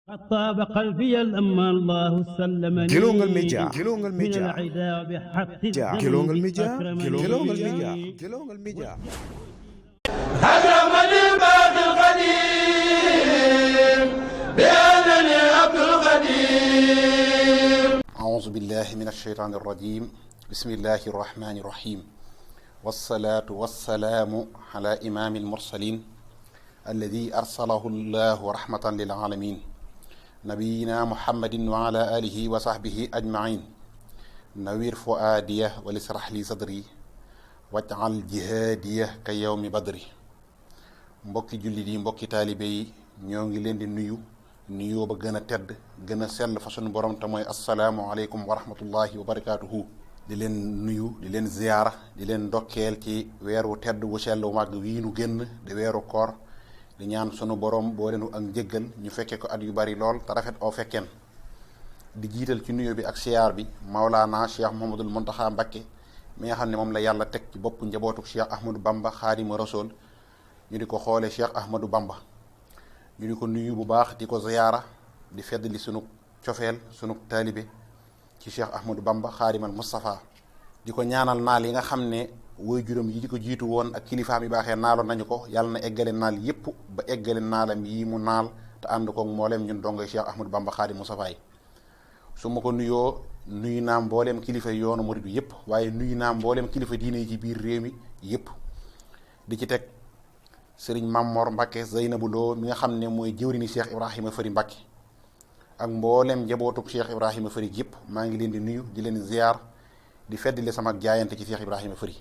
طاب قلبي لما الله سلمني Gelongal Media من العداء بحق Gelongal الذنب Media أكرمني Gelongal Media هدمني الباقي القديم بأنني عبد القديم. أعوذ بالله من الشيطان الرجيم بسم الله الرحمن الرحيم والصلاة والسلام على إمام المرسلين الذي أرسله الله رحمة للعالمين نبينا محمد وعلى آله وصحبه أجمعين نوير فؤاديه ولسرح لي صدري واجعل جهاديه كيوم بدري. mbokki jullit yi mbokki taalibe yi ñoo ngi leen di nuyoo ba gën a tedd gën a sell fa sunu borom te mooy assalaamu aleykum wa rahmatullahi wa barakaatuhu. di leen nuyu di leen ziyaara di leen ndokkeel ci weeru tedd wu sell wu màgg wii nu génn di weeru koor di ñaan sunu borom boo leenu ak njëggal ñu fekke ko at yu bari lool te rafet oo fekkeen. di jiital ci nuyoo bi ak siyaar bi Maulana Cheikh Mouhamadul Mountakha Mbacké mi nga xam ne moom la yàlla teg ci boppu njabootu Cheikh Ahmadou Bamba Xaadimu Rasuul ñu di ko xoole Cheikh Ahmadou Bamba ñu di ko nuyu bu baax di ko ziyaara di feddali sunu cofeel sunu taalibe ci Cheikh Ahmadou Bamba Xaadimal Mustafa di ko ñaanal naal yi nga xam ne woy juróom yi di ko jiitu woon ak kilifaam yi baaxee naaloon nañu ko yàlla na eggale naal yépp ba eggale naalam yi mu naal te ànd ko mbooleem ñun dongoy Cheikh Ahmadou Bamba Xaadimal Mustafa yi. su ma ko nuyoo nuyu naa mbooleem kilifa yoonu murid bi yépp waaye nuyu naa mbooleem kilifa diine yi ci biir réew mi yépp di ci teg sëriñ Mamor Mbacké Zeynabu Lo mi nga xam ne mooy jëwriñu Cheikh Ibrahima Fari Mbacké ak mboolem njabootug Cheikh Ibrahima Fari yëpp maa ngi leen di nuyu di leen ziar di feddile sama jaayante ci Cheikh Ibrahima Fari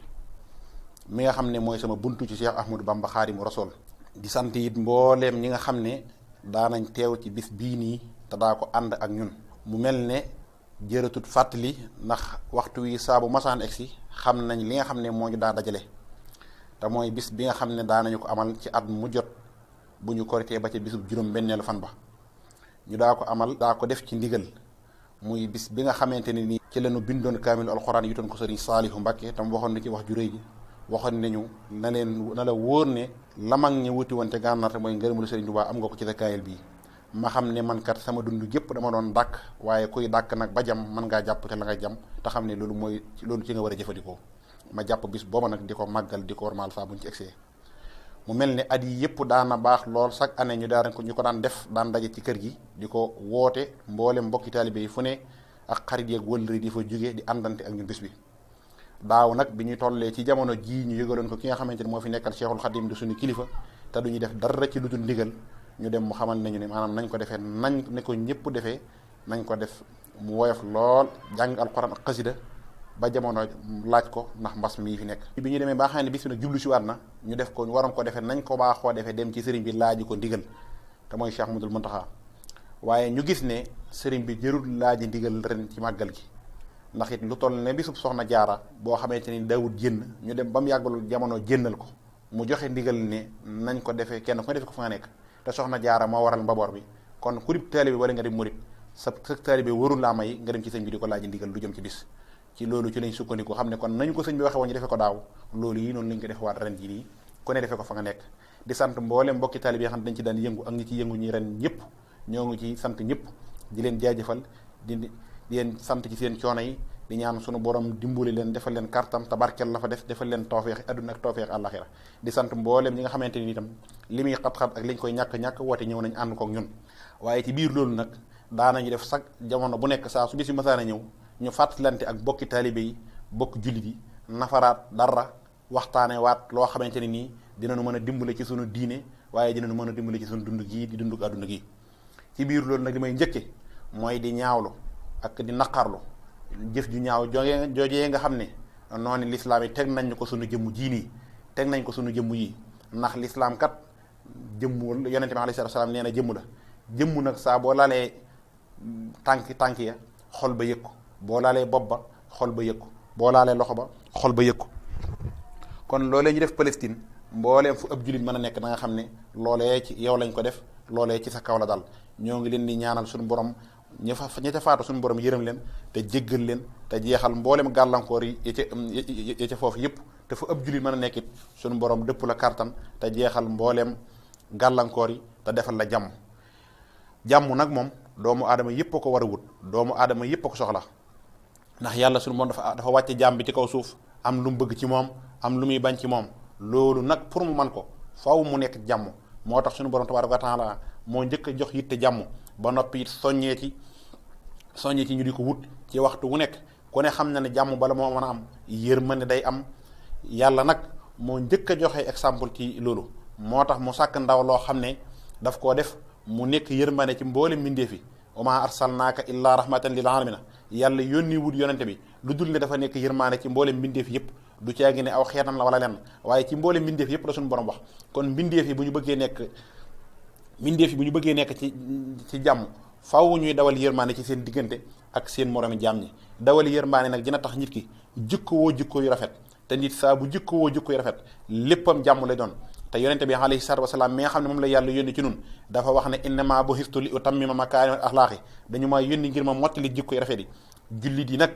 mi nga xam ne mooy sama buntu ci Cheikh Ahmadou Bamba Xaadimu Rasuul. di sant it mbooleem ñi nga xam ne daanañ teew ci bis bii nii te daa ko ànd ak ñun. mu mel ne jërëtut fàttali ndax waxtu wi saabu masaan egsi xam nañ li nga xam ne moo ñu daa dajale. te mooy bis bi nga xam ne daanañu ko amal ci at mu jot bu ñu koritee ba ca bisub juróom benneelu fan ba ñu daa ko amal daa ko def ci ndigal muy bis bi nga xamante ne nii ci lañu bindoon kaamilu alxuraan yutoon ko sëriñ Saalihu Mbàkke tam waxoon na ci wax ju rëy ji waxoon nañu na la wóor ne lamag ñi wuti woon te gànnaar te mooy ngërëmul sëriñ Tuubaa am nga ko ci sa kaayil bii. ma xam ne man kat sama dund gépp dama doon dàkk waaye kuy dàkk nag ba jam mën ngaa jàpp te la nga jam te xam ne loolu ci nga war a jëfandikoo. ma jàpp bis booba nag di ko màggal di ko warmaal saa buñ ci egsee mu mel ne at yi yëpp daana baax lool chaque année ñu ko daan def daan daje ci kër gi di ko woote mboolem mbokki taalibe yi fu ne ak xarit yeeg wëllëri di fa jóge di àndante ak ñun bis bi. daaw nag bi ñu tollee ci jamono jii ñu yëgaloon ko ki nga xamante ne moo fi nekkal Cheikhul Khadim di suñu kilifa te duñu def dara ci lu dul ndigal ñu dem mu xamal nañu ne maanaam nañ ko defee nañ ne ko ñëpp defee nañ ko def mu woyof lool jàng alxuraan ak xasida ba jamono laaj ko ndax mbas mii fi nekk. bi ñu demee ba xam ne bis bi nag jublu si waat na ñu def ko waroon ko defee nañ ko baaxoo defee dem ci sëriñ bi laaji ko ndigal te mooy Cheikh Ahmadoul Mountakha waaye ñu gis ne sëriñ bi jërul laaji ndigal ren ci màggal gi ndax it lu toll ne bisub soxna jaara boo xamante ni daawut génn ñu dem ba mu yàggalul jamono jénnal ko mu joxe ndigal ne nañ ko defee kenn ku defee ko fa nga nekk te soxna jaara moo waral mbaboor bi kon ku dib taalibe wala nga dem murit sa taalibe warul laa may nga dem ci sëñ bi di ko laaji ndigal lu jëm ci bis. ci loolu ci lañ sukkandiku xam ne kon nañu ko sëñ bi waxe woon ñu defee ko daaw loolu yi noonu lañ ko defewaat ren ji nii ku ne defee ko fa nga nekk. di sant mboolem mbokki taalib yi xam ne dañ ci daan yëngu ak ñi ci yëngu ñi ren ñëpp ñoo ngi ci sant ñëpp di leen jaajëfal di leen sant ci seen coono yi di ñaan sunu borom dimbali leen defal leen kartam tabarkel la fa def defal leen tawfeex adduna ak tawfeex àllaxira di sant mboolem ñi nga xamante ni itam li muy xat-xat ak liñ koy ñàkk woote ñëw nañ ànd kook ñun waaye ci biir loolu nag daanañu def sax jamono bu nekk saa su bis bi masaana ñëw ñu fàttalante ak bokki taalibe yi bokk jullit yi nafaraat dara waxtaane waat loo xamante ne nii dinañu mën a dimbale ci sunu diine waaye dinañu mën a dimbale ci sunu dund gii di dund àdduna gi. ci biir loolu nag li may njëkke mooy di ñaawlu ak di naqarlu jëf ju ñaaw joojee nga xam ne noonu lislaam yi teg nañ ko sunu jëmm jii nii teg nañ ko sunu jëmm yi ndax lislaam kat jëmm yonente bi alayhi salaam nee na jëmm la jëmm nag saa boo laalee tànk ya xol ba yëg ko boo laalee bopp ba xol ba yëg ko boo laalee loxo ba xol ba yëg ko kon loolee ñu def Palestine mbooleem fu ab jullit mën a nekk da nga xam ne loolee ci yow lañ ko def loolee ci sa kaw la dal ñoo ngi leen di ñaanal suñu borom ña ca faatu suñu borom yërëm leen te jéggal leen te jeexal mboolem gàllankoor yi ya ca foofu yëpp te fu ab jullit mën a nekk it suñu borom dëpp la kartan te jeexal mboolem gàllankoor yi te defal la jàmm. jàmm nag moom doomu aadama yëpp a ko war a wut doomu aadama yëpp a ko soxla ndax yàlla suñu moom dafa wàcce jàmm bi ci kaw suuf am lu mu bëgg ci moom am lu muy bañ ci moom loolu nag pour mu man ko faaw mu nekk jàmm moo tax suñu borom tabaaraka wa taala moo njëkk a jox yitte jàmm ba noppi it soññee ci ñu di ko wut ci waxtu wu nekk ku ne xam na ne jàmm bala moo mën a am yërmande day am yàlla nag moo njëkk a joxe exemple ci loolu moo tax mu sàkk ndaw loo xam ne daf koo def mu nekk yërmande ci mboolem mbindeef yi wa maa arsalnaaka illaa rahmatan lil aalamiina yàlla yónni wut yonente bi lu dul ne dafa nekk yërmande ci mboolem mbindeef yëpp du caagi ne aw xeetam la wala lenn waaye ci mboolem mbindeef yëpp la suñu borom wax kon mbindeef yi bu ñu bëggee nekk ci jàmm faaw ñuy dawal yërmande ci seen diggante ak seen moromi jaam ñi dawal yërmande nag dina tax nit ki jikko yu rafet te nit saa bu jikko yu rafet léppam jàmm lay doon te yonente bi alayhi salaatu wasalaam mi nga xam ne moom la yàlla yónni ci nun dafa wax ne innamaa bu'istu li utammima makaarimal axlaaqi dañu maa yónni ngir ma mottali jikko yu rafet yi jullit yi nag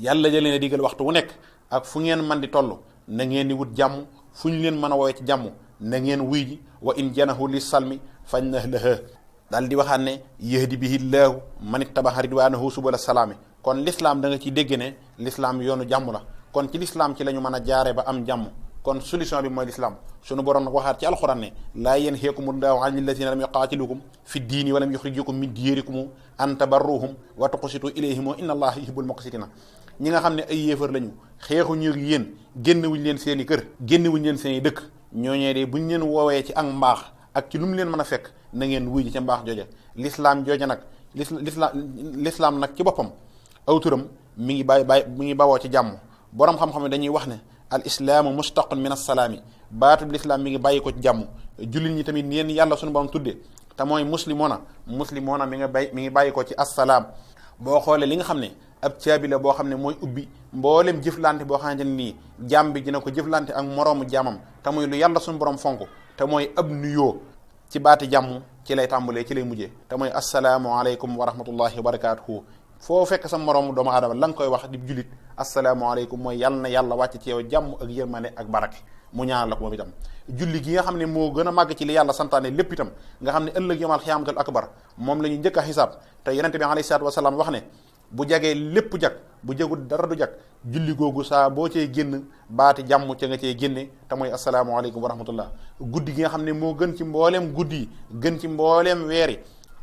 yàlla da leen a digal waxtu wu nekk ak fu ngeen man di toll na ngeen di wut jàmm fu ñu leen mën a woowee ci jàmm na ngeen wuy ji wa in janahu li salmi fajnah lahaa daal di waxaat ne yahdi bihi llaahu man ittaba'a ridwaanahu subula salaami kon l'islam da nga ciy dégg ne l'islam yoonu jàmm la kon ci l'islam ci la ñu mën a jaare ba am jàmm kon solution bi mooy l'islam sunu borom nag waxaat ci alxuraan ne laa yanhaakumullahu ani llaziina lam yuqaatilukum fi diini wa lam yuxrijukum min diyarikum an tabarruhum wa tuqsitu ilayhim inna allaha yuhibbul muqsitina ñi nga xam ne ay yéefar lañu xeexuñu yéen génnewuñ leen seen i kër génnewuñ leen seen i dëkk ñooñee de buñ leen woowee ci ak mbaax ak ci lu mu leen mën a fekk na ngeen wuy ji ca mbaax jooja l'islam jooja nag l'islam nag ci boppam aw turam mi ngi bawoo ci jàmm borom xam-xam ne dañuy wax ne al islaamu mustaqun min assalaami baatub l'islam mi ngi bàyyi ko ci jàmm jullit ñi tamit yéen yàlla suñu borom tudde te mooy muslimoona mi ngi bàyyi ko ci assalaam boo xoolee li nga xam ne ab caabi la boo xam ne mooy ubbi mboolem jëflante boo xamante ne nii jàmm bi dina ko jëflante ak moroomu jaamam te muy lu yàlla suñu borom fonk te mooy ab nuyoo ci baati jàmm ci lay tàmbalee ci lay mujjee te mooy assalaamu aleykum wa rahmatullahi wa barakatuhu foo fekk sa moroomu doomu aadama la nga koy wax di julit asalaamaaleykum mooy yàlla na yàlla wàcc ci yow jàmm ak yërmande ak barake mu ñaanal la ko moom itam julli gi nga xam ne moo gën a màgg ci li yàlla santaane lépp itam nga xam ne ëllëg yomal xiyaamatul akbar moom la ñu njëkk a xisaab te yonente bi alayhi salaatu wasalaam wax ne bu jagee lépp jag bu jagul dara du jag julli googu saa boo cee génn baati jàmm ca nga cee génne te mooy asalaamaaleykum wa rahmatullah guddi gi nga xam ne moo gën ci mbooleem guddi yi gën ci mbooleem weer yi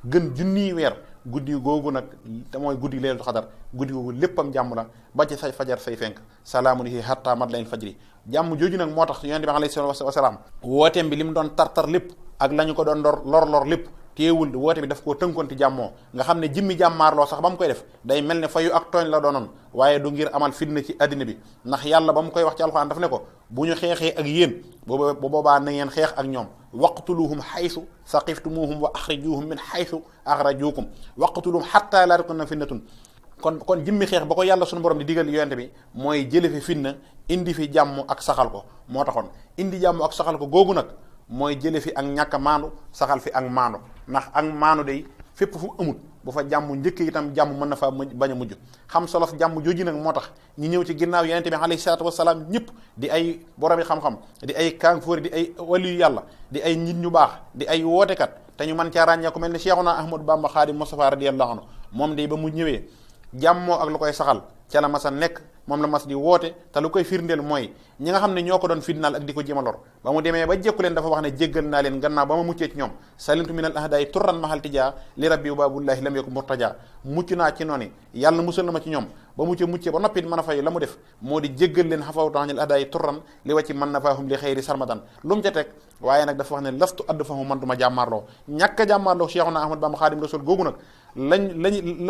gën junniy weer guddi googu nag te mooy guddi leelatul xadar guddi googu léppam jàmm la ba ci say fajar say fenk salaamun hiya hattaa matla'il fajri jàmm jooju nag moo tax yonent bi alayhi salaatu wasalaam wooteem bi li mu doon tartar lépp ak la ñu ko doon lor lépp teewul woote bi daf koo tënkoon ci jàmmoo nga xam ne jimmi jàmmaarloo sax ba mu koy def day mel ne fayu ak tooñ la doonoon waaye du ngir amal fitna ci addina bi ndax yàlla ba mu koy wax ci alxuraan daf ne ko bu ñu xeexee ak yéen boobaa na ngeen xeex ak ñoom waqtuluhum xaysu saqiftumuhum wa axrijuhum min xaysu axrajukum waqtuluhum xatta laa takuna fitnatun kon jimmi xeex ba ko yàlla sunu borom di digal yonente bi mooy jële fi fitna indi fi jàmm ak saxal ko moo taxoon indi jàmm ak saxal ko googu nag mooy jële fi ak ñàkk a maandu saxal fi ak maandu ndax ak maandu day fépp fu amut bu fa jàmm njëkk itam jàmm mën na fa bañ a mujj xam solof jàmm jooju nag moo tax ñi ñëw ci ginnaaw yonente bi alayhi salaatu wasalaam ñëpp di ay boromi xam-xam di ay kànfoori di ay waliyu yàlla di ay nit ñu baax di ay wootekat te ñu mën caa ràññee ku mel ni Cheikhuna Ahmadou Bamba Xaadim Mustafa radiyallahu anhu moom day ba mu ñëwee jàmmoo ak lu koy saxal ca la mas a nekk moom la mas di woote te lu koy firndeel mooy ñi nga xam ne ñoo ko doon fitnaal ak di ko jéem a lor ba mu demee ba jekku leen dafa wax ne jéggal naa leen gannaaw ba ma muccee ci ñoom salimtu minal ahdaay turran mahal tijaa li rabbi babullahi lam yakun murtaja mucc naa ci noonu yàlla musal na ma ci ñoom ba muccee ba noppi mën a fay la mu def moo di jéggal leen xafawtu anil ahdaay turran li wàcci man nafaahum li xayri sarmadan lu mu ca teg waaye nag dafa wax ne lastu add fahu man du ma jàmmaarloo ñàkk a jàmmaarloo Cheikhuna Ahmad Bamba Xaadim Rasul googu nag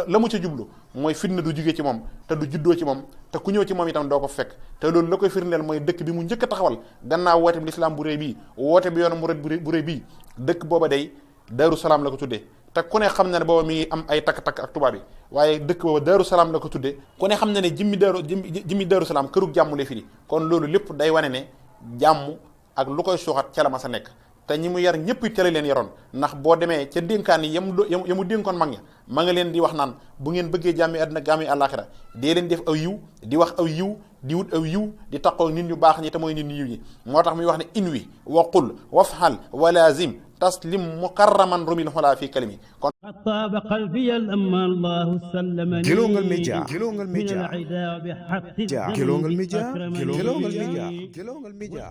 la mu ca jublu mooy fitna du jugee ci moom te du juddoo ci moom te ku ñëw ci moom itam doo ko fekk te loolu la koy firndeel mooy dëkk bi mu njëkk a taxawal gannaaw woote bi lislaam bu réy bii woote bi yoonu murid bu réy bii dëkk booba day Daaru Salaam la ko tuddee te ku ne xam na ne booba mi ngi am ay takk-takk ak tubaab yi waaye dëkk booba Daaru Salaam la ko tuddee ku ne xam na ne jimmi Daaru Salaam kërug jàmm lay firi kon loolu lépp day wane ne jàmm ak lu koy suuxat ca la ma sa nekk te ñi mu yar ñëpp tele leen yaroon ndax boo demee ca dénkaan yi yamu dénkoon mag ña ma nga leen di wax naan bu ngeen bëggee jàmmi àddina jàmmi àllaaxira dee leen def aw yiw di wax aw yiw di wut aw yiw di taqoo nit ñu baax ñi te mooy nit ñu yiw ñi moo tax muy wax ne inwi wa qul wafhal wa lazim taslim mukarraman rumil xola fi kalimi kon طاب قلبي لما الله سلمني Gelongal Média Gelongal من Média العداء بحق Gelongal Média أكرمني Gelongal Média Gelongal Média